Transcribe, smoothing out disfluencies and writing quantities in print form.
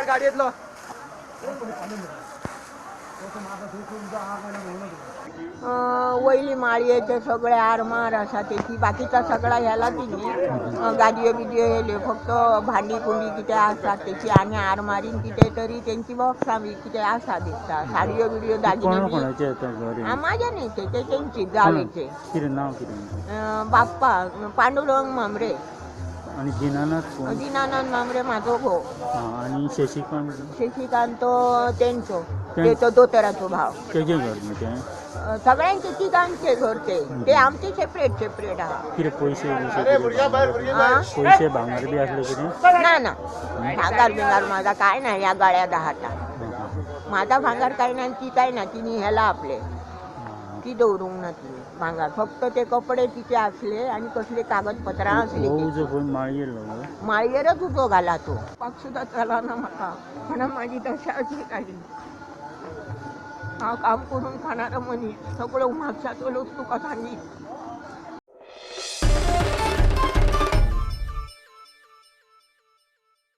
गाडयेतलो वयली माळयेचे सगळे आरमार आसा तेची, बाकीचा सगळा ह्याला तिनी गादयो बिदयो हेल्यो, फक्त भांडी कुंडी कितें आसा तेची आनी आरमारीन कितें तरी तेंची बॉक्सां बी कितें आसा दिसता, साडयो बिडयो दागिने बी. कोणाचे आतां घर? म्हाजे न्ही ते, ते तेंची जावेचे. कितें नांव कितें? बाप्पा पांडुरंग म्हांबरे. आनी दिनानाथ कोण? दिनानाथ म्हांबरे म्हाजो घोव. आनी शशिकांत? शशिकांत तेंचो, तेचो दोतोराचो भाव. तेजें घर न्ही तें? सगळ्यांचे तिगांचे घर ते, ते आमचे सेपरेट सेपरेट आहा. कितें पयशे पयशे भांगर बी आसले कितें? ना ना, भांगर बिंगार माझा काय ना, ह्या गळ्यात आहाता माझा भांगर काय ना, ती काय ना, तिने ह्याला आपले ती दवरूंक ना तिने भांगर, फक्त ते कपडे तिचे आसले आनी कसले कागदपत्रां आसली. माळयेर माळयेरच उजो घाला तो, पाक सुद्दां चलना म्हाका, म्हणून म्हाजी दशा अशी काडली. हांव काम करून खाणारो मनीस, सगळो म्हापशाचो लोक तुका सांगीत.